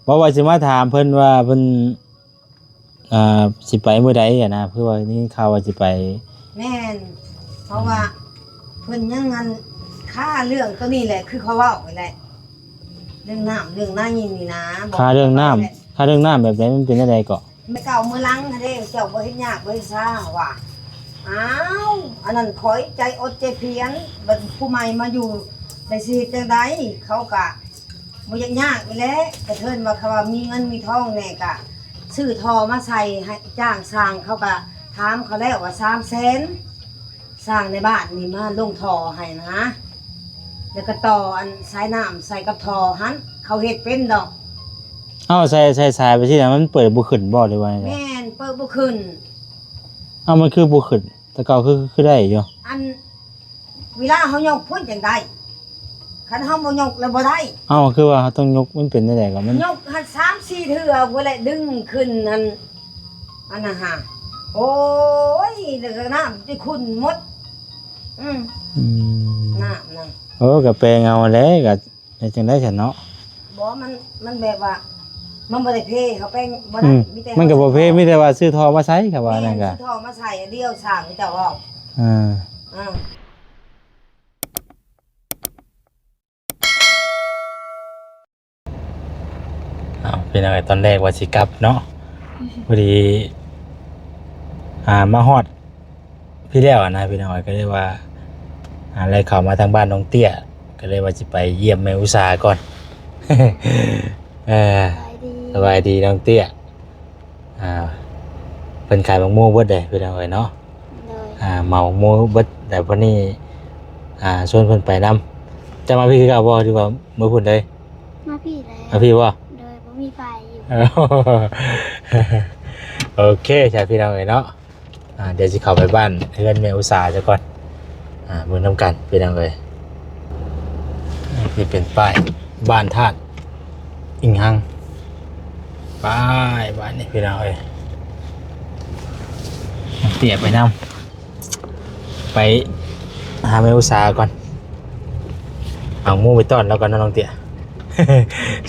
ບໍ່ ວ່າຊິມາຖາມເພິ່ນວ່າເພິ່ນ ອ່າ ຊິໄປມື້ໃດຫັ້ນນະ ຄືວ່າໄດ້ຍິນຂ່າວວ່າຊິໄປ. ແມ່ນ ເພາະວ່າເພິ່ນຍັງອັນຄາເລື່ອງໂຕນີ້ແຫຼະ ຄືເຂົາເວົ້າຫັ້ນແຫຼະ ເລື່ອງນ້ຳເລື່ອງໃນນີ້ນະ. ຄາເລື່ອງນ້ຳ ຄາເລື່ອງນ້ຳແບບໃດ ມັນເປັນແນວໃດເກາະ? ແມ່ເກົ່າເມືອຫຼັງຫັ້ນເດ້ ເຈົ້າບໍ່ເຮັດຍາກບໍ່ເຮັດຊ້າວ່າ. ອ້າວ ອັນນັ້ນຂ້ອຍໃຈອົດໃຈພຽນ ບັດຜູ້ໃໝ່ມາຢູ່ ແລ້ວຊິເຮັດຈັ່ງໃດ? ເຂົາກະບໍ່ຢາກຍາກນີ້ແຫຼະ ກະເທີນວ່າ ຄັນວ່າມີເງິນມີທອງແດ່ກະຊື້ທໍ່ມາໃສ່ໃຫ້ ຈ້າງຊ່າງ ເຂົາກະຖາມເຂົາແລ້ວວ່າສາມແສນ ຊ່າງໃນບ້ານນີ້ມາລົງທໍ່ໃຫ້ນະ ແລ້ວກໍຕໍ່ອັນສາຍນ້ຳໃສ່ກັບທໍ່ຫັ້ນ ເຂົາເຮັດເປັນດອກ. ເອົາ ໃສ່ ໃສ່ສາຍໄປຊີ້ນະ ມັນເປີດບໍ່ຂຶ້ນບໍ່ ຫຼືວ່າຈັ່ງໃດ? ແມ່ນ ເປີດບໍ່ຂຶ້ນ. ເອົາ ມັນຄືບໍ່ຂຶ້ນ ແຕ່ເກົ່າຄື ຄືໄດ້ຢູ່? ອັນ ເວລາເຮົາຍົກພຸ້ນຈັ່ງໄດ້ ຄັນເຮົາບໍ່ຍົກແລ້ວບໍ່ໄດ້. ເອົ້າ ຄືວ່າເຮົາຕ້ອງຍົກ ມັນເປັນຈັ່ງໃດກໍມັນ ຍົກຫັ້ນສາມສີ່ເທື່ອພຸ້ນແຫຼະ ດຶງຂຶ້ນຫັ້ນ ອັນນັ້ນຫາ ໂອ້ຍ ແລ້ວກໍນ້ຳຈະຂຸ້ນໝົດ. ອືມ ອືມ ນ້ຳນະ ເອີ ກໍແປງເອົາແຫຼະ ກໍເຮັດຈັ່ງໃດຊັ້ນເນາະ? ບໍ່ ມັນ ມັນແບບວ່າ ມັນບໍ່ໄດ້ເພ ເຮົາແປງບໍ່ໄດ້ ອືມ ມີແຕ່ ມັນກໍບໍ່ເພ ເຮົາຊື້ທໍ່ ມີແຕ່ວ່າຊື້ທໍ່ມາໃສ່ ກໍວ່ານັ້ນກໍ ແມ່ນ ຊື້ທໍ່ມາໃສ່ ດຽວຊ່າງເຈົ້າເວົ້າ ເອີ ເອີ. ເອົາ ພີ່ນ້ອງເອີຍ ຕອນແລກວ່າຊິກັບເນາະ ພໍດີ ອ່າ ມາຮອດພີ້ແລ້ວນະ ພີ່ນ້ອງເອີຍ ກໍເລີຍວ່າ ອ່າ ແລ່ນເຂົ້າມາທາງບ້ານນ້ອງເຕ້ຍ ກໍເລີຍວ່າຊິໄປຢ້ຽມແມ່ອຸດສາກ່ອນ. ເອີ ສະບາຍດີ ສະບາຍດີນ້ອງເຕ້ຍ. ອ່າ ເພິ່ນຂາຍໝາກໂມເບິດເດ້ ພີ່ນ້ອງເອີຍເນາະ. ໂດຍ ອ່າ ເໝົາໝາກໂມເບິດ ແຕ່ພວກນີ້ ອ່າ ຊວນເພິ່ນໄປນຳ. ເຈົ້າມາພີ້ຄືເກົ່າບໍ່ ຫຼືວ່າເມືອພຸ້ນເລີຍ? ມາພີ້ແຫຼະ ມາພີ້ບໍ່? ໂດຍ ບໍ່ມີໃຜຢູ່. ໂອເຄ ຊະ ພີ່ນ້ອງເອີຍເນາະ. ອ່າ ດຽວຊິເຂົ້າໄປບ້ານເຮືອນແມ່ອຸດສາຊະກ່ອນ. ອ່າ ເບິ່ງນຳກັນ ພີ່ນ້ອງເອີຍ. ນີ້ເປັນປ້າຍບ້ານທາດອິງຮັງ. ໄປ ບາດນີ້ ພີ່ນ້ອງເອີຍ ເຕ້ຍໄປນຳ ໄປຫາແມ່ອຸດສາກ່ອນ. ເອົາໝູໄປຕ້ອນລາວກ່ອນເນາະ ນ້ອງເຕ້ຍ.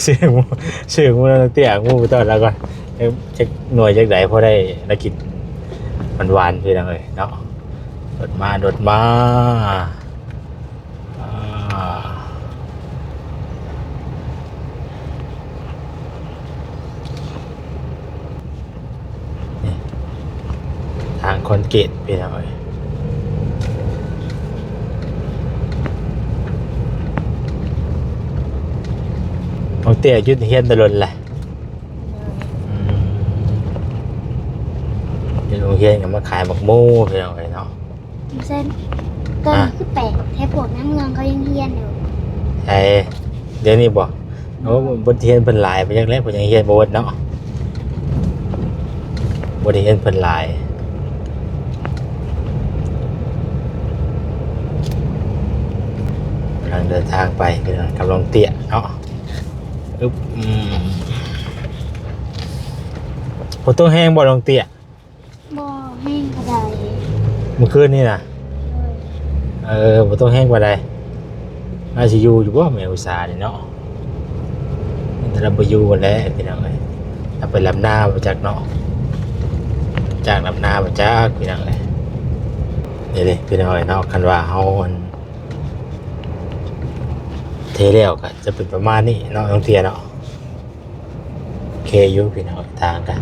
ຊື້ໝູ ຊື້ໝູ ນ້ອງເຕ້ຍ ເອົາໝູໄປຕ້ອນລາວກ່ອນ. ຈັກໜ່ວຍຈັກໃດ ພໍໄດ້ລາວກິນຫວານໆ ພີ່ນ້ອງເອີຍເນາະ. ໂດດມາ ໂດດມາ. ອ່າ ນີ້ ທາງຄອນກຣີດ ພີ່ນ້ອງເອີຍ. ນ້ອງເຕ້ຍຢຸດຮຽນແຕ່ດົນແລ້ວ? ໂດຍ ອືມ ຢູ່ໂຮງຮຽນກໍມາຂາຍໝາກໂມ ພີ່ນ້ອງເອີຍເນາະ. ເຊັ່ນ ຕອນນີ້ ອ່ະ ຄືແປກແທ້ ພວກໃນເມືອງເຂົາຍັງຮຽນຢູ່. ໃສ ດຽວນີ້ບໍ່? ໂອ້ ໂດຍ ບົດຮຽນເພິ່ນຫຼາຍ ໄປຈັກແລ້ວ ເພິ່ນຍັງຮຽນບໍ່ເບິດເນາະ. ບົດຮຽນເພິ່ນຫຼາຍ ກຳລັງເດີນທາງໄປ ກັບນ້ອງເຕ້ຍເນາະ. ອຶບ ອືມ ບໍ່ຕົກແຮງບໍ່ ນ້ອງເຕ້ຍ? ບໍ່ແຮງປານໃດ ມື້ຄືນນີ້ນະ. ໂດຍ ເອີ ບໍ່ຕົກແຮງປານໃດ. ລາວຊິຢູ່ຢູ່ບໍ່ແມ່ອຸດສານີ້ເນາະ? ແຕ່ລາວບໍ່ຢູ່ແຫຼະ ພີ່ນ້ອງເອີຍ. ລາວໄປລຳນາບໍ່ຈັກເນາະ ຈ້າງລຳນາບໍ່ຈັກ ພີ່ນ້ອງເອີຍ. ນີ້ເດ້ ພີ່ນ້ອງເອີຍເນາະ ຄັນວ່າເຮົາ ອັນ ເທແລ້ວກໍຈະເປັນປະມານນີ້ເນາະ ນ້ອງເຕ້ຍເນາະ. ໂອເຄຢູ່ພີ່ນ້ອງ ທາງກະ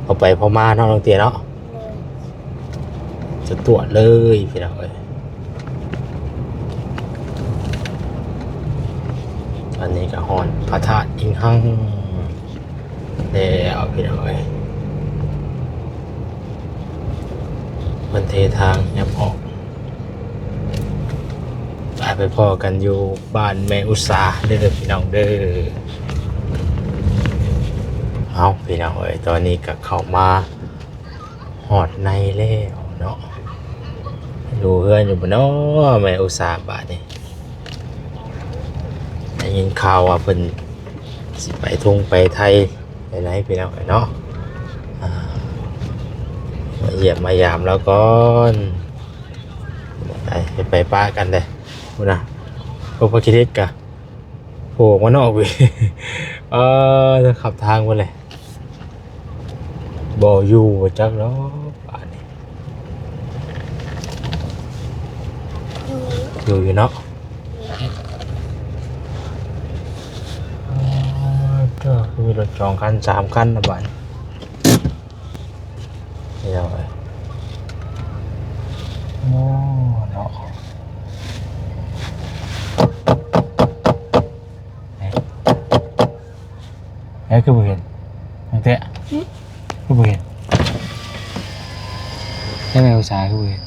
ພໍໄປພໍມາເນາະ ນ້ອງເຕ້ຍເນາະ. ໂດຍ ສະດວກເລີຍພີ່ນ້ອງເອີຍ. ອັນນີ້ກໍຮອດພະທາດອິງຮັງແລ້ວພີ່ນ້ອງເອີຍ. ເພິ່ນເທທາງຫຍັບອອກ. ໄປ ໄປພໍ້ກັນຢູ່ບ້ານແມ່ອຸດສາເດີພີ່ນ້ອງເດີ. ເອົາ ພີ່ນ້ອງເອີຍ ຕອນນີ້ກໍເຂົ້າມາຮອດໃນແລ້ວເນາະ. ຢູ່ເຮືອນຢູ່ບໍ່ເນາະ ແມ່ອຸດສາບາດນີ້? ໄດ້ຍິນຂ່າວວ່າເພິ່ນຊິໄປທົ່ງໄປໄທ ໄປໄຫຼພີ່ນ້ອງເອີຍເນາະ. ອ່າ ມາຢ້ຽມມາຢາມລາວກ່ອນ. ໄປ ໄປປະກັນເດ້ ພຸ້ນນະ. ໂອ້ ພາກຂີ້ເຫຼັກກະໂຜມານອກເວີຍ. ເອີ ເດີ ຂັບທາງໄປເລີຍ ບໍ່ຢູ່ບໍ່ຈັກດອກບາດນີ້. ຢູ່ ຢູ່ຢູ່ເນາະ. ເອີ ເຈົ້າ ມີລົດສອງຄັນສາມຄັນລະບາດນີ້. ເອີ ໂອ້ ເນາະ. ເອີ ຄືບໍ່ເຫັນ ຕັ້ງແຕ່ ຫຶ? ຄືບໍ່ເຫັນ ແຕ່ແມ່ອຸດສາຄືບໍ່ເຫັນ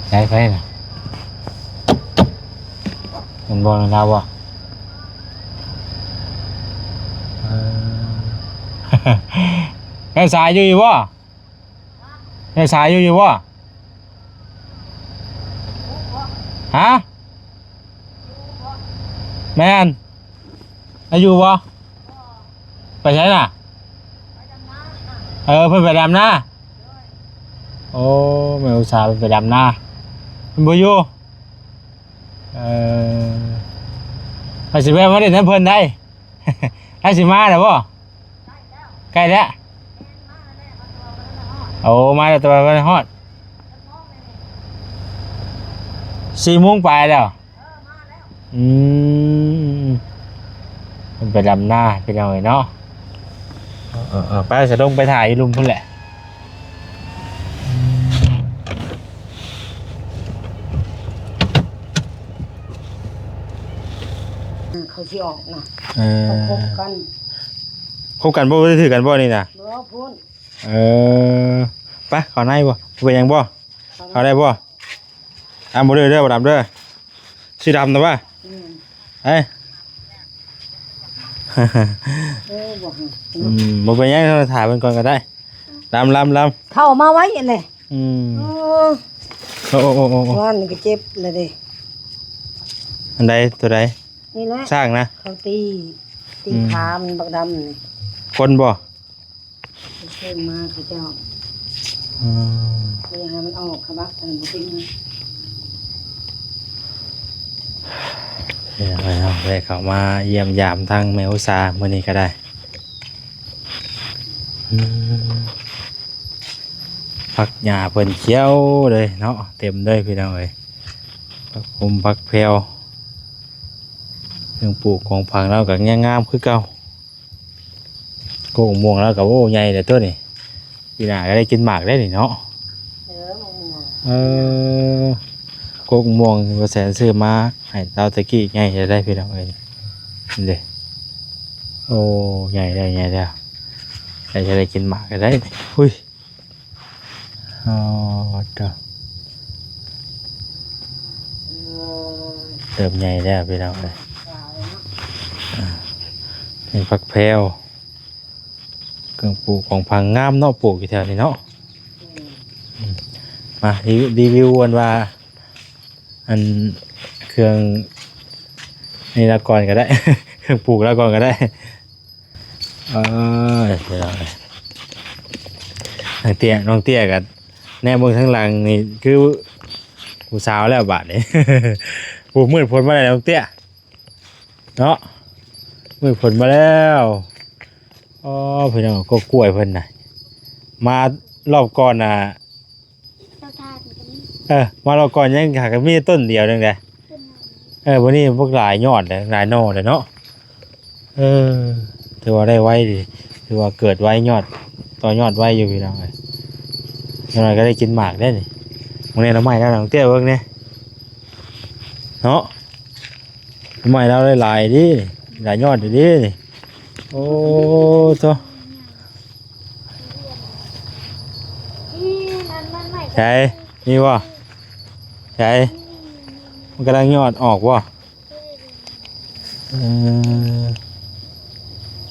ໃສ ໃຜນະ? ແມ່ນບໍ່ ແມ່ນລາວບໍ່? ເອີ ແມ່ອຸດສາຢູ່ ຢູ່ບໍ່? ແມ່ສາຍຢູ່ ຢູ່ບໍ່? ຮະ? ແມ່ນ ລາວຢູ່ບໍ່? ໄປໃສນະ? ເອີ ເພິ່ນໄປດຳນາ. ໂອ້ ແມ່ອຸດສາເພິ່ນໄປດຳນາ ເພິ່ນບໍ່ຢູ່. ເອີ ລາວຊິແວ່ມາຫຼິ້ນນຳເພິ່ນໄດ໋. ລາວຊິມາແລ້ວບໍ່? ໃກ້ແລ້ວ ໂອ້ ມາແລ້ວ ແຕ່ວ່າບໍ່ໄດ້ຮອດ ສີ່ໂມງປາຍແລ້ວ. ອືມ ເພິ່ນໄປດຳນາພີ່ນ້ອງເອີຍເນາະ. ເອີໆ ໄປ ສະດົງໄປຖ່າຍຢູ່ລຸ່ມພຸ້ນແຫຼະ. ເຂົາຊິອອກນະ ເອີ ເຂົາຄົບກັນ ຄົບກັນບໍ່ ໄດ້ຖືກກັນບໍ່ນີ້ນະ? ບໍ່ ພຸ້ນ. ເອີ ໄປ ເຂົ້າໃນບໍ່? ເປັນຫຍັງບໍ່? ເຂົ້າໄດ້ບໍ່? ດຳບໍ່ເດີ ດຳເດີ ສີດຳນະວ່າ ອືມ ເອີ ເອີ ບໍ່ ອືມ ບໍ່ເປັນຫຍັງ ຖ້າເພິ່ນກ່ອນກໍໄດ້ ດຳ ດຳ ດຳ ເຂົ້າມາໄວ້ແຫຼະ. ອືມ ໂອ້ ໂອ້ ໂອ້ ໂອ້ ວານນີ້ກໍເຈັບແລ້ວເດ້. ອັນໃດ ຕົວໃດ? ນີ້ແຫຼະ ຊ້າງນະ ເຂົາຕີ ຕີ ອືມ ຂາມັນບັກດຳນີ້. ຄົນບໍ່? ເຊີນມາເຂົາເຈົ້າ ອືມ ບໍ່ຢາກໃຫ້ມັນອອກຂະບັກ ເອີ ບໍ່ເປັນຫຍັງ. ເອີ ໄດ້ເຂົ້າມາຢ້ຽມຢາມທາງແມ່ອຸດສາມື້ນີ້ກໍໄດ້. ອືມ ຜັກຫຍ້າເພິ່ນຂຽວເລີຍເນາະ ເຕັມເລີຍພີ່ນ້ອງເອີຍ ຜັກໂຮມ ຜັກແພວ ເຄື່ອງປູກຂອງຝັງລາວກໍຍັງງາມຄືເກົ່າ. ໂກກມ່ວງລາວກໍ ໂອ້ ໃຫຍ່ແລ້ວຕົວນີ້ ປີໜ້າກໍໄດ້ກິນໝາກໄດ້ນີ້ເນາະ. ເອີ ໝາກມ່ວງ ເອີ ໂກກມ່ວງ ບໍ່ແສນຊື້ມາໃຫ້ລາວແຕ່ກີ້ ໃຫຍ່ແລ້ວໄດ໋ພີ່ນ້ອງເອີຍ. ນີ້ເດ້ ໂອ້ ໃຫຍ່ແລ້ວ ໃຫຍ່ແລ້ວ ໃກ້ຈະໄດ້ກິນໝາກແລ້ວໄດ໋. ອຸ້ຍ ອໍ ເຈົ້າ ເລີ່ມໃຫຍ່ແລ້ວພີ່ນ້ອງເອີຍ. ອ່າ ເປັນຜັກແພວ ເຄື່ອງປູກຂອງຝັງງາມເນາະ ປູກຢູ່ແຖວນີ້ເນາະ. ອືມ ອືມ ມາ ຣີ ຣີວິວອັນວ່າ ອັນເຄື່ອງນີ້ລາວກ່ອນກໍໄດ້ ເຄື່ອງປູກລາວກ່ອນກໍໄດ້. ເອີຍ ນ້ອງເຕ້ຍ ນ້ອງເຕ້ຍກໍແນມເບິ່ງທາງຫຼັງນີ້ຄືຜູ້ສາວແລ້ວບາດນີ້. ໂອ້ ມືດຝົນມາແລ້ວນ້ອງເຕ້ຍເນາະ ມືດຝົນມາແລ້ວ. ອໍ ພີ່ນ້ອງ ກໍກ້ວຍເພິ່ນນະ ມາລອບກ່ອນນະ ເຈົ້າທ່ານກໍມີ ເອີ ມາລອບກ່ອນຍັງຫາກໍມີຕົ້ນດຽວໜຶ່ງເດ້. ຕົ້ນນັ້ນ ເອີ ບັດນີ້ພວກຫຼາຍຍອດເດ້ ຫຼາຍໜໍ່ເດ້ເນາະ. ເອີ ຖືວ່າໄດ້ໄວດີ ຖືວ່າເກີດໄວ ຍອດຕໍ່ຍອດໄວຢູ່ພີ່ນ້ອງເອີຍ. ຢ່າງໜ້ອຍກໍໄດ້ກິນໝາກໄດ້ນີ້. ມື້ນີ້ໜໍ່ໄມ້ລາວ ນ້ອງເຕ້ຍເບິ່ງແດ່ເນາະ ໜໍ່ໄມ້ລາວໄດ້ຫຼາຍດີ ຫຼາຍຍອດດີນີ້. ໂອ້ ໂທ້ ໃສ ມີບໍ່? ໃສ ມັນກຳລັງຍອດອອກບໍ່? ເອີ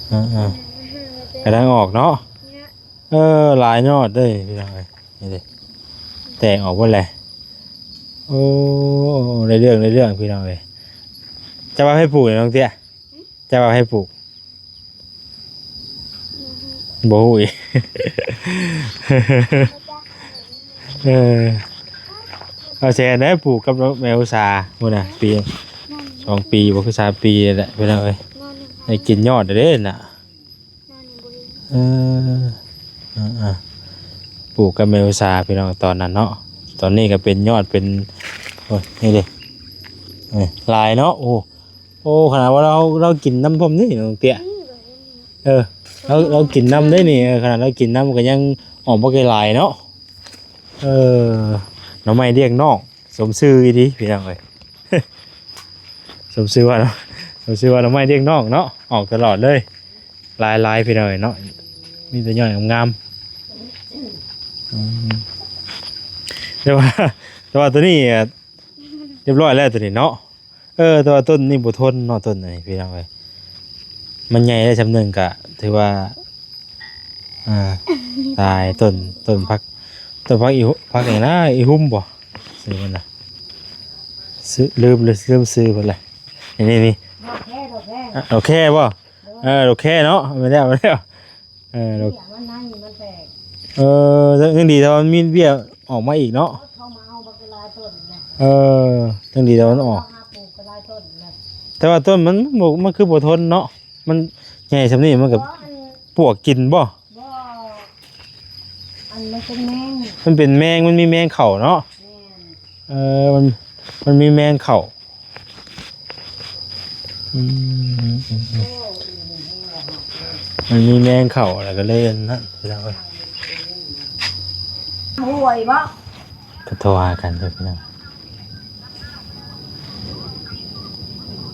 ເອີໆ ກຳລັງອອກເນາະ. ເອີ ຫຼາຍຍອດເດ້ພີ່ນ້ອງເອີຍ ນີ້ເດ້ ແຕກອອກເບິດແຫຼະ. ໂອ້ ໄດ້ເລື່ອງ ໄດ້ເລື່ອງພີ່ນ້ອງເອີຍ. ເຈົ້າວ່າໃຜປູກນີ້ນ້ອງເຕ້ຍ? ເຈົ້າວ່າໃຜປູກ? ບໍ່ຮູ້ອີກ. ເອີ ເອົາແຊນໄດ້ປູກກັບແມ່ອຸດສາພຸ້ນນະ ປີ ສອງປີບໍ່ ຄືສາມປີແຫຼະພີ່ນ້ອງເອີຍ. ໄດ້ກິນຍອດເດ້ນະ. ເອີ ເອີ ເອີ ປູກກັບແມ່ອຸດສາພີ່ນ້ອງຕອນນັ້ນເນາະ. ຕອນນີ້ກໍເປັນຍອດເປັນ ໂອ້ຍ ນີ້ເດ້ ເອີ ຫຼາຍເນາະ. ໂອ້ ໂອ້ ຂະໜາດວ່າລາວ ລາວກິນນຳພ້ອມນີ້ນ້ອງເຕ້ຍ. ເອີ ລາວ ລາວກິນນຳເດ້ນີ້. ເອີ ຂະໜາດລາວກິນນຳກໍຍັງອອກມາຫຼາຍເນາະ. ເອີ ໜໍ່ໄມ້ລ້ຽງນ້ອງ ສົມຊື່ອີ່ຫຼີພີ່ນ້ອງເອີຍ. ສົມຊື່ວ່າ ສົມຊື່ວ່າໜໍ່ໄມ້ລ້ຽງນ້ອງເນາະ ອອກຕະຫຼອດເລີຍ. ຫຼາຍໆ ພີ່ນ້ອງເອີຍເນາະ ມີແຕ່ຍອດງາມໆ. ອືມ ແຕ່ວ່າ ແຕ່ວ່າຕົວນີ້ຮຽບຮ້ອຍແລ້ວ ຕົວນີ້ເນາະ. ເອີ ແຕ່ວ່າຕົ້ນນີ້ບໍ່ທົນເນາະ ຕົ້ນນີ້ພີ່ນ້ອງເອີຍ. ມັນໃຫຍ່ໄດ້ຊ່ຳໜຶ່ງກະຖືວ່າ ອ່າ ຕາຍ. ຕົ້ນ ຕົ້ນຜັກ ຕົ້ນຜັກອີ ຜັກຫຍັງນະ ອີຮຸ່ມບໍ່ ຊື່ມັນນະ ຊື່ ລືມ ລືມຊື່ເພິ່ນແຫຼະ. ນີ້ ນີ້ ນີ້ ດອກແຄ ດອກແຄ ອ່ະ ດອກແຄບໍ່? ເອີ ດອກແຄເນາະ. ແມ່ນແລ້ວ ແມ່ນແລ້ວ. ເອີ ດອກ ເບ້ຍມັນໃນມັນແຕກ. ເອີ ຍັງດີແຕ່ວ່າມັນມີເບ້ຍອອກມາອີກເນາະ. ເຂົາມາເອົາບັກຫຼາຍຕົ້ນນະ. ເອີ ຍັງດີແຕ່ວ່າມັນອອກ ເຂົາຫາປູກຫຼາຍຕົ້ນນະ. ແຕ່ວ່າຕົ້ນມັນ ມັນບໍ່ ມັນຄືບໍ່ທົນເນາະ. ມັນໃຫຍ່ຊ່ຳນີ້ມັນກໍ ບໍ່ ອັນ ປວກກິນບໍ່? ບໍ່ ອັນ ມັນເປັນແມງ ມັນເປັນແມງ ມັນມີແມງເຂົ້າເນາະ. ແມ່ນ ເອີ ມັນ ມັນມີແມງເຂົ້າ. ອືມ ມັນມີແມງເຂົ້າ ແລ້ວກໍເລີຍອັນນັ້ນພີ່ນ້ອງເອີຍ. ຫ້ວຍບໍ່? ກໍໂທຫາກັນເດີພີ່ນ້ອງ.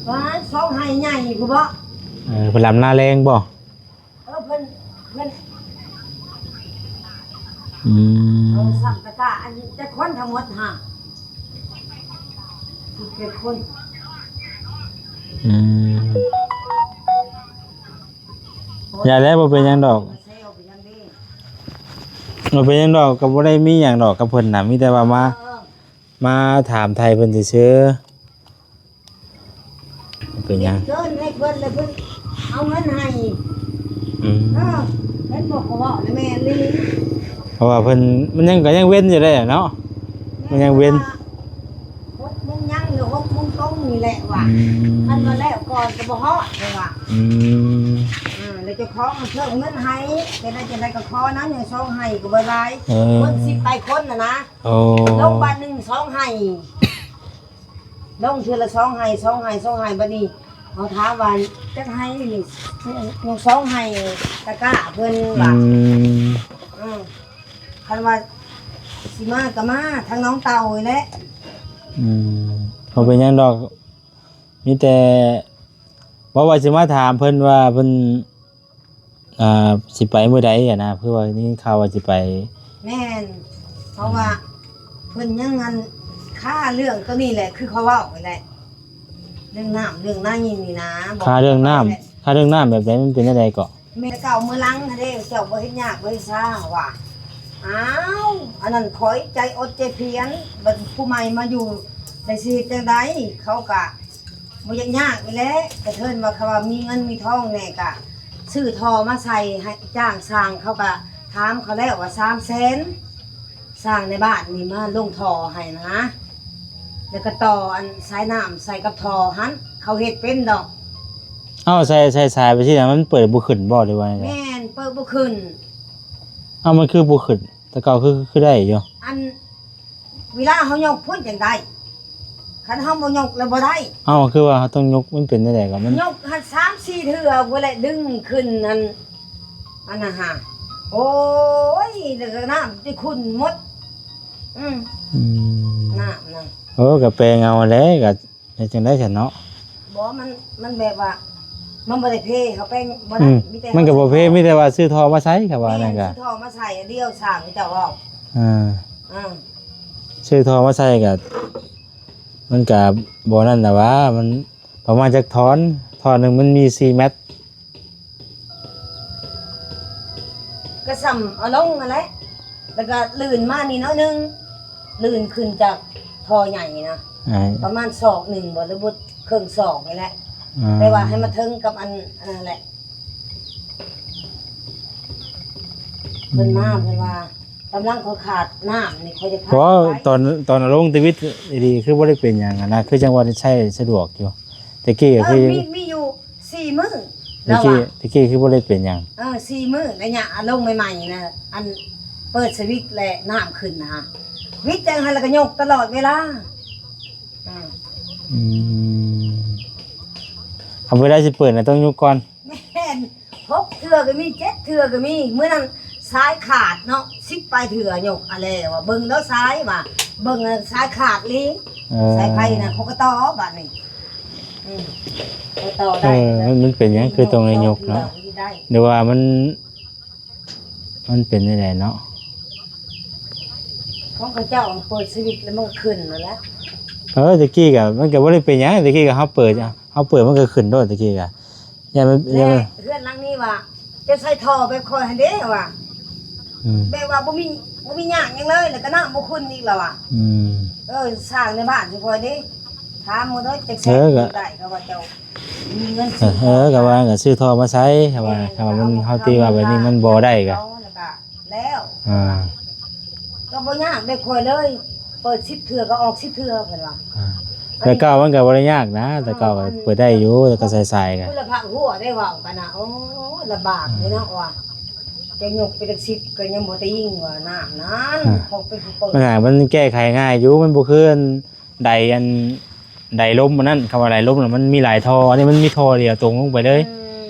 ວ່າສອງໄຮ່ໃຫຍ່ພຸ້ນບໍ່? ເອີ ເພິ່ນລຳນາແລງບໍ່? ເອີ ເພິ່ນ ເພິ່ນ ອືມ ເອົາສຳຕະກະ ອັນຈັກຄົນທັງໝົດຫາ ສິບເຈັດຄົນ. ອືມ ຢ່າແລ້ວ ບໍ່ເປັນຫຍັງດອກ ບໍ່ເປັນຫຍັງດອກ ກໍບໍ່ໄດ້ມີຫຍັງດອກກັບເພິ່ນນະ ມີແຕ່ວ່າມາ ເອີ ມາຖາມໄຖ່ເພິ່ນຊື່ໆ. ເປັນຫຍັງ? ເກີນໃຫ້ເພິ່ນ ແລ້ວເພິ່ນເອົາເງິນໃຫ້. ອືມ ເອີ ເຫັນບໍ່ ເຂົາເວົ້ານະ ແມ່ນອີ່ຫຼີ. ເພາະວ່າເພິ່ນ ມັນຍັງ ກໍຍັງເວັ້ນຢູ່ເດ້ເນາະ. ແມ່ນ ມັນຍັງເວັ້ນ ແຕ່ວ່າຫົກໂມງຍັງ ຫຼື ຫົກໂມງຕົງນີ້ແຫຼະວ່າ. ອືມ ຄັນວ່າແລ້ວກ່ອນກໍບໍ່ຮອດ ເພິ່ນວ່າ. ອືມ ອ່າ ແລ້ວເຈົ້າຂອງເພິ່ນເອົາເງິນໃຫ້ ຈັ່ງໃດຈັ່ງໃດກໍຂໍນຳ ຍັງສອງໄຮ່ກໍບໍ່ຫຼາຍ. ເອີ ຄົນສິບປາຍຄົນນະນະ. ໂອ້ ລົງບາດໜຶ່ງສອງໄຮ່ ລົງເທື່ອລະສອງໄຮ່ ສອງໄຮ່ ສອງໄຮ່. ບັດນີ້ເຮົາຖາມວ່າຈັກໄຮ່ນີ້ ຍັງສອງໄຮ່ຕະກ້າເພິ່ນວ່າ. ອືມ ເອີ ຄັນວ່າຊິມາກໍມາທາງໜອງເຕົ່ານີ້ແຫຼະ. ອືມ ບໍ່ເປັນຫຍັງດອກ ມີແຕ່ ບໍ່ ວ່າຊິມາຖາມເພິ່ນວ່າເພິ່ນ ອ່າ ຊິໄປມື້ໃດຫັ້ນນະ ຄືວ່າໄດ້ຍິນຂ່າວວ່າຊິໄປ. ແມ່ນ ເພາະວ່າ ອືມ ເພິ່ນຍັງອັນຄາເລື່ອງໂຕນີ້ແຫຼະ ຄືເຂົາເວົ້ານີ້ແຫຼະ ເລື່ອງນ້ຳເລື່ອງໃນນີ້ນະ. ຄາເລື່ອງນ້ຳ ຄາເລື່ອງນ້ຳແບບໃດ? ມັນເປັນແນວໃດເກາະ? ແມ່ນ ແຕ່ເກົ່າມື້ຫຼັງຫັ້ນເດ້ ເຈົ້າບໍ່ເຮັດຍາກບໍ່ເຮັດຊາວ່າ. ອ້າວ ອັນນັ້ນຂ້ອຍໃຈອົດໃຈພຽນ ບັດຜູ້ໃໝ່ມາຢູ່ ແລ້ວຊິເຮັດຈັ່ງໃດ? ເຂົາກະ ບໍ່ຢາກຍາກນີ້ແຫຼະ ກະເທີນວ່າ ຄັນວ່າມີເງິນມີທອງແດ່ ກະຊື້ທໍ່ມາໃສ່ໃຫ້ ຈ້າງຊ່າງ ເຂົາກະຖາມເຂົາແລ້ວວ່າສາມແສນ ຊ່າງໃນບ້ານນີ້ມາລົງທໍ່ໃຫ້ນະ ແລ້ວກະຕໍ່ອັນສາຍນ້ຳໃສ່ກັບທໍ່ຫັ້ນ ເຂົາເຮັດເປັນດອກ. ເອົາ ໃສ່ ໃສ່ສາຍໄປຊີ້ນະ ມັນເປີດບໍ່ຂຶ້ນບໍ່ ຫຼືວ່າ? ແມ່ນ ເປີດບໍ່ຂຶ້ນ. ເອົາ ມັນຄືບໍ່ຂຶ້ນ? ແຕ່ເກົ່າຄື ຄືໄດ້ຢູ່ ອັນ ເວລາເຮົາຍົກພຸ້ນຈັ່ງໄດ້ ຄັນເຮົາບໍ່ຍົກແລ້ວບໍ່ໄດ້. ເອົ້າ ຄືວ່າເຮົາຕ້ອງຍົກ ມັນເປັນແນວໃດກໍ? ມັນຍົກຫັ້ນສາມສີ່ເທື່ອພຸ້ນແຫຼະ ດຶງຂຶ້ນຫັ້ນ ອັນນັ້ນຫາ ໂອ້ຍ ແລ້ວກໍນ້ຳຊິຂຸ້ນໝົດ. ອືມ ອືມ ນ້ຳນະ ໂອ້ ກໍແປງເອົາແຫຼະ ກໍ ເຮັດຈັ່ງໃດຊັ້ນເນາະ? ບໍ່ ມັນ ມັນແບບວ່າ ມັນບໍ່ໄດ້ເພ ເຮົາແປງບໍ່ໄດ້. ອືມ ມີແຕ່ ມັນກໍບໍ່ເພ ເຮົາຊື້ທໍ່ ມີແຕ່ວ່າຊື້ທໍ່ມາໃສ່ ຄັນວ່ານັ້ນກໍ ແມ່ນ ຊື້ທໍ່ມາໃສ່ດຽວ ຊ່າງເຈົ້າເວົ້າ. ອ່າ ອ່າ ຊື້ທໍ່ມາໃສ່ກໍ ມັນກໍບໍ່ນັ້ນນະຫວາ ມັນປະມານຈັກທ່ອນ? ທ່ອນໜຶ່ງມັນມີສີ່ແມັດ. ກໍສ່ຳເອົາລົງຫັ້ນແຫຼະ ແລ້ວກໍລື່ນມານີ້ໜ້ອຍໜຶ່ງ ລື່ນຂຶ້ນຈາກທໍ່ໃຫຍ່ນະ ອ່າ ປະມານສອກໜຶ່ງບໍ່ ຫຼືບໍ່ເຄິ່ງສອກນີ້ແຫຼະ. ອ່າ ແຕ່ວ່າໃຫ້ມາເຖິງກັບອັນ ອັນນັ້ນແຫຼະ ເພິ່ນມາ ອືມ ເພິ່ນວ່າ ກຳລັງຂ້ອຍຂາດນ້ຳນີ້ ຂ້ອຍຈະພາ ເພາະ ໄປ ຕອນ ຕອນເອົາລົງທະວິດອີ່ຫຼີ ຄືບໍ່ໄດ້ເປັນຫຍັງຫັ້ນນະ ຄືຈັ່ງວ່າໄດ້ໃຊ້ສະດວກຢູ່ ແຕ່ກີ້ກໍ ເອີ ຄື ມີ ມີຢູ່ສີ່ມື້ ຕະກີ້ ລາວວ່າ ຕະກີ້ຄືບໍ່ໄດ້ເປັນຫຍັງ? ເອີ ສີ່ມື້ໄລຍະອາລົມໃໝ່ໆນະ ອັນເປີດສະວິດແລະນ້ຳຂຶ້ນນະ ວິດຈັ່ງຫັ້ນລະກະຍົກຕະຫຼອດເວລາ. ອືມ ອືມ ເອົາ ເວລາຊິເປີດນະຕ້ອງຍົກກ່ອນ. ແມ່ນ ຫົກເທື່ອກໍມີ ເຈັດເທື່ອກໍມີ. ມື້ນັ້ນສາຍຂາດເນາະ ສິບປາຍເທື່ອຍົກ ອາແລວ່າເບິ່ງເດີສາຍວ່າ ເບິ່ງສາຍຂາດອີ່ຫຼີ. ເອີ ສາຍໄຟນະ ເຂົາກໍຕໍ່ບາດນີ້. ອືມ ກໍຕໍ່ໄດ້. ເອີ ມັນ ມັນເປັນຫຍັງຄືຕ້ອງໄດ້ຍົກເນາະ ໄດ້ ຫຼືວ່າມັນ ມັນເປັນຈັ່ງໃດເນາະ? ຂອງເຂົາເຈົ້າເປີດສະວິດແລ້ວມັນກໍຂຶ້ນນັ້ນແຫຼະ. ເອີ ຕະກີ້ກະມັນກະບໍ່ໄດ້ເປັນຫຍັງ ຕະກີ້ກະເຮົາເປີດ ເຮົາເປີດມັນກໍຂຶ້ນໂລດ ຕະກີ້ກະ ຢ່າໄປ ຢ່າໄປ ແລະເຮືອນຫຼັງນີ້ວ່າ ຈະໃສ່ທໍ່ແບບຂ້ອຍຫັ້ນເດ້ວ່າ ອືມ ແບບວ່າບໍ່ມີ ບໍ່ມີຫຍັງຫຍັງເລີຍ ແລ້ວກໍນ້ຳບໍ່ຂຶ້ນອີກແລ້ວວ່າ. ອືມ ເອີ ສ້າງໃນບ້ານຊິຂ້ອຍເດ້ ຖາມໝົດເດີ ຈັກແສນ ເອີ ກໍໄດ້ ເຂົາວ່າເຈົ້າມີເງິນ ເອີ ກໍວ່າກໍຊື້ທໍ່ມາໃສ່ ເຂົາວ່າ ເອີ ເຂົາວ່າມັນ ເຮົາຕີວ່າແບບນີ້ມັນບໍ່ໄດ້ກະ ແລ້ວ ອ່າ ກໍບໍ່ຍາກແບບຂ້ອຍເລີຍ ເປີດສິບເທື່ອກໍອອກສິບເທື່ອ ເພິ່ນວ່າ. ອ່າ ແຕ່ເກົ່າມັນກໍບໍ່ໄດ້ຍາກນະ ແຕ່ເກົ່າກໍເປີດໄດ້ຢູ່ ແລ້ວກໍສາຍໆ ກໍ ຄຸນລະພາກຫົວໄດ້ເວົ້າກັນນະ. ໂອ້ ລຳບາກເດ້ເນາະວ່າ ຈະຍົກໄປຈັກສິບກໍຍັງບໍ່ຕິງວ່ານ້ຳນັ້ນ ອ່າ ຂອງເປັນຜູ້ເປີດ ມັນຫາ ມັນແກ້ໄຂງ່າຍຢູ່ ມັນບໍ່ຄືອັນ ໄດອັນ ໄດລົມອັນນັ້ນ ຄຳວ່າໄດລົມນະ ມັນມີຫຼາຍທໍ່ ອັນນີ້ມັນມີທໍ່ດຽວຕົງລົງໄປເລີຍ. ອື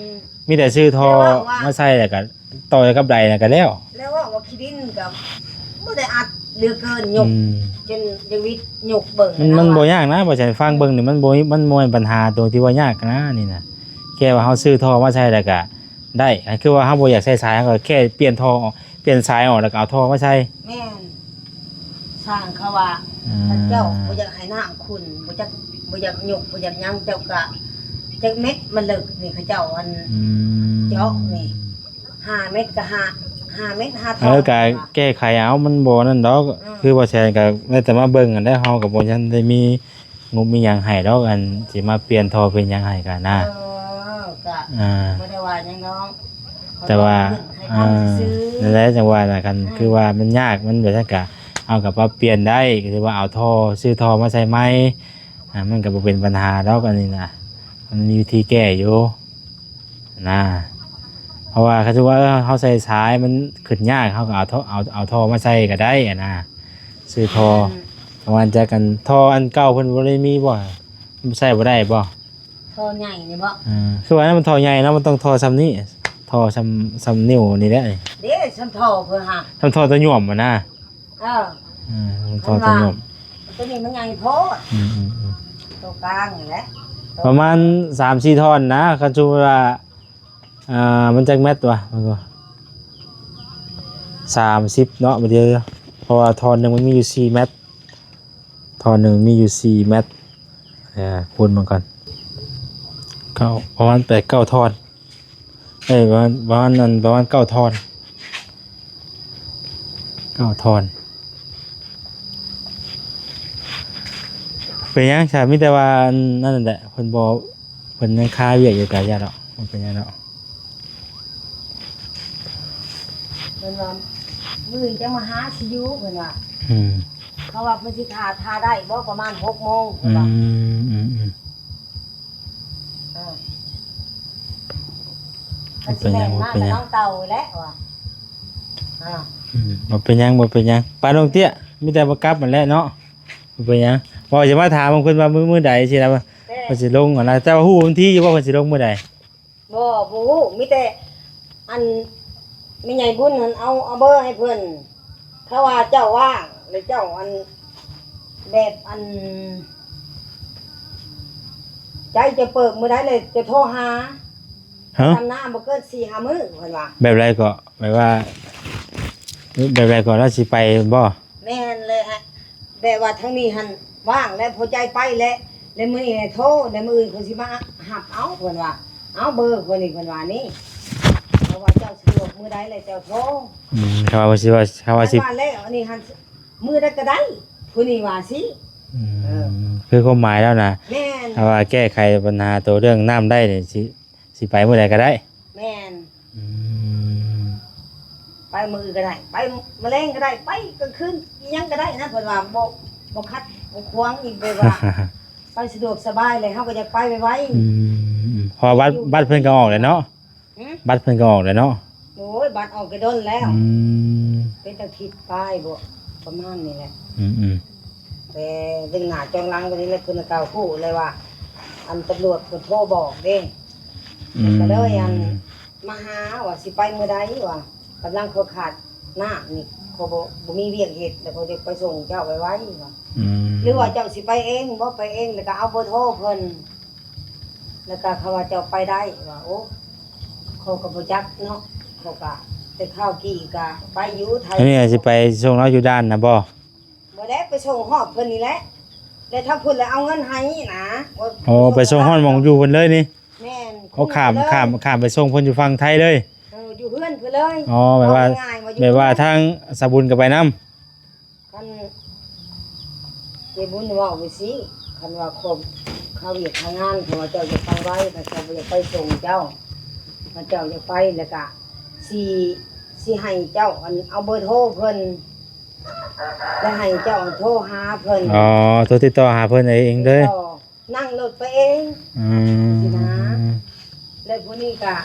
ມ ມີແຕ່ຊື້ທໍ່ ແຕ່ວ່າ ມາໃສ່ ແລ້ວກໍຕໍ່ກັບໄດ ແລ້ວກໍແລ້ວ. ແລ້ວວ່າຂີ້ດິນກໍບໍ່ໄດ້ອັດເຫຼືອເກີນ ຍົກ ອືມ ຈົນຢາກວິດຍົກເບິ່ງ ມັນ ນະ ມັນບໍ່ຍາກນະ ບໍ່ໃຊ່ຟັງເບິ່ງນີ້ ມັນບໍ່ ມັນບໍ່ແມ່ນບັນຫາຕົວທີ່ວ່າຍາກນະ ນີ້ນະ ແຄ່ວ່າເຮົາຊື້ທໍ່ມາໃສ່ ແລ້ວກໍ ໄດ້ ຄືວ່າເຮົາບໍ່ຢາກໃຊ້ສາຍ ເຮົາກໍແຄ່ປ່ຽນທໍ່ອອກ ປ່ຽນສາຍອອກ ແລ້ວກໍເອົາທໍ່ມາໃສ່. ແມ່ນ ຊ່າງເຂົາວ່າ ອືມ ເຂົາເຈົ້າບໍ່ຢາກໃຫ້ນ້ຳຂຸ່ນ ບໍ່ຢາກ ບໍ່ຢາກຍົກ ບໍ່ຢາກຫຍັງ ເຈົ້າກະຈັກເມັດມັນເລິກນີ້ ເຂົາເຈົ້າອັນ ອືມ ເຈາະນີ້ ຫ້າເມັດກະຫ້າ ຫ້າເມັດ ຫ້າ ເອີ ທໍ່ ກະແກ້ໄຂເອົາ ມັນບໍ່ນັ້ນດອກ. ອືມ ຄືວ່າແຊນກະໄດ້ແຕ່ມາເບິ່ງຫັ້ນແຫຼະ ເຮົາກະບໍ່ທັນໄດ້ມີ ງົບມີຫຍັງໃຫ້ດອກ ອັນຊິມາປ່ຽນທໍ່ປ່ຽນຫຍັງໃຫ້ກະນະ. ເອີ ກະ ອ່າ ບໍ່ໄດ້ວ່າຫຍັງດອກ ແຕ່ວ່າ ເຂົາເວົ້າເລື່ອງໄຖ່ທຳຊື່ໆ ອ່າ ນັ້ນແຫຼະ ຈັ່ງວ່ານະ ຄັນ ອືມ ຄືວ່າມັນຍາກ ມັນແບບນັ້ນກະ ເຮົາກະປັບປ່ຽນໄດ້ ກະຖືວ່າເອົາທໍ່ ຊື້ທໍ່ມາໃສ່ໃໝ່ ອ່າ ມັນກະບໍ່ເປັນບັນຫາດອກ ອັນນີ້ນະ ມັນມີວິທີແກ້ຢູ່. ນະ ເພາະວ່າຄັນສົມມຸດວ່າ ເອີ ເຮົາໃສ່ສາຍມັນຂຶ້ນຍາກ ເຮົາກໍເອົາທໍ່ ເອົາ ເອົາທໍ່ມາໃສ່ກໍໄດ້ຫັ້ນນະ ຊື້ທໍ່ ອືມ ປະມານຈັກອັນ ທໍ່ອັນເກົ່າເພິ່ນບໍ່ໄດ້ມີບໍ່? ໃສ່ບໍ່ໄດ້ບໍ່? ທໍ່ໃຫຍ່ນີ້ບໍ່? ເອີ ຄືວ່ານັ້ນມັນທໍ່ໃຫຍ່ເນາະ ມັນຕ້ອງທໍ່ຊ່ຳນີ້ ທໍ່ຊ່ຳ ຊ່ຳນິ້ວນີ້ແຫຼະ ເດ້ ຊ່ຳທໍ່ເພິ່ນຫາ ຊ່ຳທໍ່ຕົວຫຍວມຫັ້ນນະ. ເອີ ອືມ ເພິ່ນວ່າ ໂຕນີ້ມັນໃຫຍ່ໂພດ ອືມໆໆ ໂຕກາງນີ້ແຫຼະ ປະມານສາມສີ່ທ່ອນນະ ຄັນສົມມຸດວ່າ ອ່າ ມັນຈັກແມັດວະ ມັນກໍສາມສິບເນາະ ບາດດຽວ ເພາະວ່າທ່ອນໜຶ່ງມັນມີຢູ່ສີ່ແມັດ ທ່ອນໜຶ່ງມີຢູ່ສີ່ແມັດ ອ່າ ຄູນມັນກ່ອນ ເກົ້າ ປະມານແປດເກົ້າທ່ອນ. ເອີ ປະມານ ປະມານນັ້ນ ປະມານເກົ້າທ່ອນ ເກົ້າທ່ອນ. ເປັນຫຍັງຊະ? ມີແຕ່ວ່າອັນນັ້ນແຫຼະ ເພິ່ນບໍ່ ເພິ່ນຍັງຄາວຽກຢູ່ ກະຢ່າດອກ ບໍ່ເປັນຫຍັງດອກ. ເພິ່ນວ່າ ມື້ອື່ນຈະມາຫາຊິຢູ່ ເພິ່ນວ່າ ອືມ ເຂົາວ່າເພິ່ນຊິຖ້າ ຖ້າໄດ້ບໍ່ ປະມານຫົກໂມງ ເພິ່ນວ່າ ອືມ ອືມ ອືມ. ເອີ ບໍ່ເປັນຫຍັງ ບໍ່ເປັນຫຍັງ ເອົາເຕົາແຫຼະວ່າ ອ່າ ອືມ ບໍ່ເປັນຫຍັງ ບໍ່ເປັນຫຍັງ ປານລົງເຕ້ຍ ມີແຕ່ບໍ່ກັບຫັ້ນແຫຼະເນາະ ບໍ່ເປັນຫຍັງ. ວ່າຊິມາຖາມເພິ່ນວ່າມື້ ມື້ໃດຊິນະ ເພິ່ນຊິລົງຫັ້ນນະ ແຕ່ວ່າຮູ້ວັນທີຢູ່ບໍ່ ເພິ່ນຊິລົງມື້ໃດ? ບໍ່ ບໍ່ຮູ້ ມີແຕ່ອັນ ແມ່ໃຫຍ່ບຸນຫັ້ນເອົາ ເອົາເບີໃຫ້ເພິ່ນ ຖ້າວ່າເຈົ້າວ່າງ ແລ້ວເຈົ້າອັນ ແບບອັນ ໃຈຈະເປີກມື້ໃດ ແລ້ວຈະໂທຫາ ຮະ? ຊຳນາບໍ່ເກີນສີ່ຫ້າມື້ ເພິ່ນວ່າ. ແບບໃດກໍ? ແບບວ່າ ແບບໃດກໍ? ລາວຊິໄປບໍ່? ແມ່ນແຫຼະ ແບບວ່າທາງນີ້ຫັ້ນວ່າງແລ້ວ ພໍໃຈໄປແລ້ວ ແລ້ວມື້ນີ້ໃຫ້ໂທ ແລ້ວມື້ອື່ນເພິ່ນຊິມາຮັບເອົາ ເພິ່ນວ່າ ເອົາເບີຄົນນີ້ ເພິ່ນວ່ານີ້ ເພາະວ່າເຈົ້າສະດວກມື້ໃດແລ້ວເຈົ້າໂທ. ອືມ ເຂົາວ່າຊິວ່າ ເຂົາວ່າຊິ ແລ້ວອັນນີ້ຫັ້ນ ມື້ໃດກໍໄດ້ ຜູ້ນີ້ວ່າຊີ້. ອືມ ເອີ ຄືຄວາມໝາຍແລ້ວນະ ແມ່ນ ຖ້າວ່າແກ້ໄຂບັນຫາໂຕເລື່ອງນ້ຳໄດ້ນີ້ ຊິ ຊິໄປມື້ໃດກໍໄດ້. ແມ່ນ ອືມ ໄປມື້ອື່ນກໍໄດ້ ໄປມື້ແລງກໍໄດ້ ໄປກາງຄືນອີ່ຫຍັງກໍໄດ້ນະ ເພິ່ນວ່າບໍ່ ບໍ່ຂັດບໍ່ຂວາງອີກ ແບບວ່າ ໄປສະດວກສະບາຍ ແລ້ວເຮົາກໍຢາກໄປໄວໆ. ອືມ ເພາະວ່າບັດ ບັດເພິ່ນກໍອອກແລ້ວເນາະ. ຫຶ? ບັດເພິ່ນກໍອອກແລ້ວເນາະ. ໂອ້ຍ ບັດອອກແຕ່ດົນແລ້ວ. ອືມ ເປັນອາທິດປາຍບໍ ປະມານນີ້ແຫຼະ. ອືມໆ ແຕ່ເບິ່ງໜ້າຈອງຫຼັງປານນີ້ແຫຼະ ເພິ່ນກໍຮູ້ເລີຍວ່າ ອັນຕຳຫຼວດເພິ່ນໂທບອກເດ້. ອືມ ກໍເລີຍ ອັນ ມາຫາວ່າຊິໄປມື້ໃດວ່າ ກຳລັງເຂົາຂາດນ້ຳນີ້ ເຂົາບໍ່ ບໍ່ມີວຽກເຮັດ ແລ້ວເຂົາຈະໄປສົ່ງເຈົ້າໄວໆວ່າ. ອືມ ຫຼືວ່າເຈົ້າຊິໄປເອງບໍ ໄປເອງ ແລ້ວກໍເອົາເບີໂທເພິ່ນ ແລ້ວກໍເຂົາວ່າເຈົ້າໄປໄດ້ວ່າ. ໂອ້ ເຂົາກໍບໍ່ຈັກເນາະ ເຂົາກໍ ແຕ່ຄາວກີ້ກໍໄປຢູ່ໄທ. ອັນນີ້ຊິໄປສົ່ງລາວຢູ່ດ່ານນະບໍ? ບໍ່ແຫຼະ ໄປສົ່ງຮອດເພິ່ນນີ້ແຫຼະ ແລ້ວທາງພຸ້ນແລ້ວເອົາເງິນໃຫ້ນະ. ໂອ້ ໄປສົ່ງຮອດໝ່ອງຢູ່ເພິ່ນເລີຍນີ້. ແມ່ນ. ໂອ້ ຂ້າມ ຂ້າມ ຂ້າມໄປສົ່ງເພິ່ນຢູ່ຝັ່ງໄທເລີຍ. ເອີ ຢູ່ເຮືອນເພິ່ນເລີຍ. ອໍ ແບບວ່າ ເວົ້າງ່າຍໆວ່າຢູ່ ແບບວ່າທາງສາວບຸນກໍໄປນຳ. ຄັນເຈ້ບຸນເວົ້າໄປຊີ້ ຄັນວ່າຄວາມຄາວຽກຄາວງານ ຄັນວ່າເຈົ້າຢາກໄປໄວ ຄັນເຈົ້າບໍ່ຢາກໄປສົ່ງເຈົ້າ ຄັນເຈົ້າຢາກໄປ ແລ້ວກະຊິ ຊິໃຫ້ເຈົ້າ ອັນ ເອົາເບີໂທເພິ່ນ ແລ້ວໃຫ້ເຈົ້າໂທຫາເພິ່ນ. ອໍ ໂທຕິດຕໍ່ຫາເພິ່ນເອງເດີ. ຕິດຕໍ່ ນັ່ງລົດໄປເອງ. ອືມ ຊີ້ນະ. ແລ້ວຜູ້ນີ້ກະ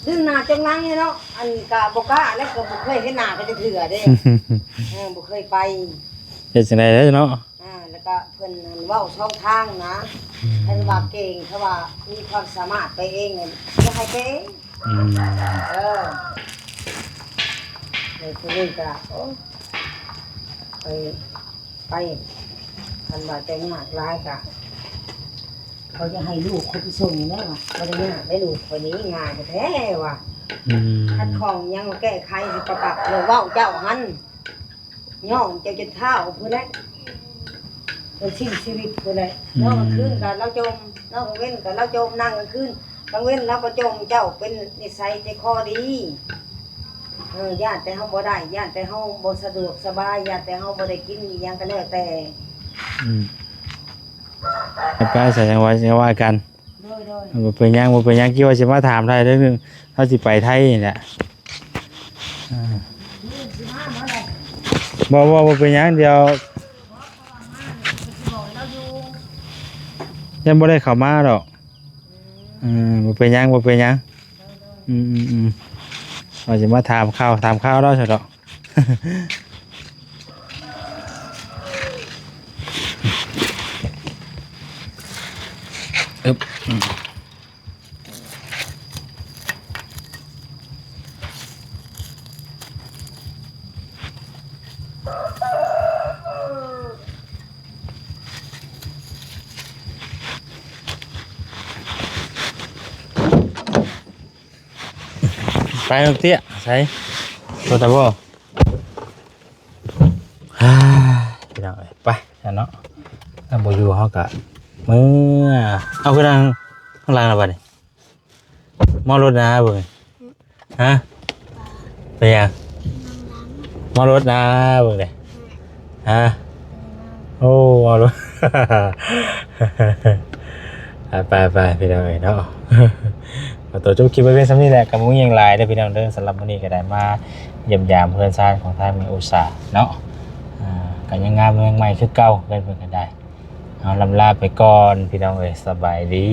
ດຶງໜ້າຈັງຫຼັງເນາະ ອັນກະບໍ່ກ້າ ແລ້ວກໍບໍ່ເຄີຍເຫັນໜ້າກັນຈັກເທື່ອເດ້. ເອີ ບໍ່ເຄີຍໄປ ເຮັດຈັ່ງໃດເນາະ. ອ່າ ແລ້ວກໍເພິ່ນເວົ້າສອງທາງນະ. ອືມ ຄັນວ່າເກັ່ງ ຖ້າວ່າມີຄວາມສາມາດໄປເອງ ກໍໃຫ້ໄປເອງ. ອືມ ເອີ ແລ້ວຜູ້ນີ້ກະ ໂອ້ ໄປ ໄປ ຄັນວ່າເຈົ້າຍາກຫຼາຍກະ ເຂົາຈະໃຫ້ລູກເຂົາໄປສົ່ງແລ້ວວ່າ ບໍ່ໄດ້ຍາກໄດ້ ລູກຂ້ອຍນີ້ງ່າຍແທ້ໆວ່າ. ອືມ ຂັດຂ້ອງຫຍັງກໍແກ້ໄຂໃຫ້ປະປັບ ແລ້ວເວົ້າເຈົ້າຫັ້ນ ຍ້ອງເຈົ້າຈົນເຖົ້າພຸ້ນແຫຼະ ຈົນສິ້ນຊີວິດພຸ້ນແຫຼະ. ອືມ ນອນກາງຄືນກໍລາວຈົ່ມ ນອນກາງເວັນກໍລາວຈົ່ມ ນັ່ງກາງຄືນ ກາງເວັນລາວກໍຈົ່ມ. ເຈົ້າເປັນນິໄສໃຈຄໍດີ. ເອີ ຢ້ານແຕ່ເຮົາບໍ່ໄດ້ ຢ້ານແຕ່ເຮົາບໍ່ສະດວກສະບາຍ ຢ້ານແຕ່ເຮົາບໍ່ໄດ້ກິນອີ່ຫຍັງກໍແລ້ວແຕ່. ອືມ ໄປຊະ ຈັ່ງວ່າ ຈັ່ງວ່າກັນ. ໂດຍໆ ບໍ່ເປັນຫຍັງ ບໍ່ເປັນຫຍັງ ຄິດວ່າຊິມາຖາມໄທເລື່ອງໜຶ່ງ ເຮົາຊິໄປໄທນີ້ແຫຼະ. ອ່າ ບໍ່ ບໍ່ ບໍ່ເປັນຫຍັງ ດຽວ ຍັງບໍ່ໄດ້ເຂົ້າມາດອກ. ເອີ ບໍ່ເປັນຫຍັງ ບໍ່ເປັນຫຍັງ. ອືມໆໆ ວ່າຊິມາຖາມຂ່າວ ຖາມຂ່າວລາວຊະດອກ. ອຶບ ໄປນ້ອງເຕ້ຍ ໃສ ລົດນະບໍ່? ອ່າ ພີ່ນ້ອງເອີຍ ໄປຊັ້ນເນາະ. ຖ້າບໍ່ຢູ່ເຮົາກະເມືອ. ເອົາ ຄືນັ່ງຂ້າງຫຼັງລະບາດນີ້. ເມົາລົດນະເບິ່ງ. ຮະ? ເປັນຫຍັງ? ເມົາລົດນະເບິ່ງເດ້. ຮະ? ໂອ້ ເມົາລົດ. ໄປໆໆ ພີ່ນ້ອງເອີຍເນາະ. ຂໍຕົວຈົບຄລິບໄວ້ພຽງສ່ຳນີ້ແຫຼະ ກໍບໍ່ມີຫຍັງຫຼາຍເດີພີ່ນ້ອງເດີ. ສຳລັບມື້ນີ້ກໍໄດ້ມາຢ້ຽມຢາມເຮືອນຊານຂອງທາງແມ່ອຸດສາເນາະ. ອ່າ ກໍຍັງງາມຍັງໃໝ່ຄືເກົ່າ ເຮືອນເພິ່ນກໍໄດ້. ເຮົາລ່ຳລາໄປກ່ອນ ພີ່ນ້ອງເອີຍ ສະບາຍດີ.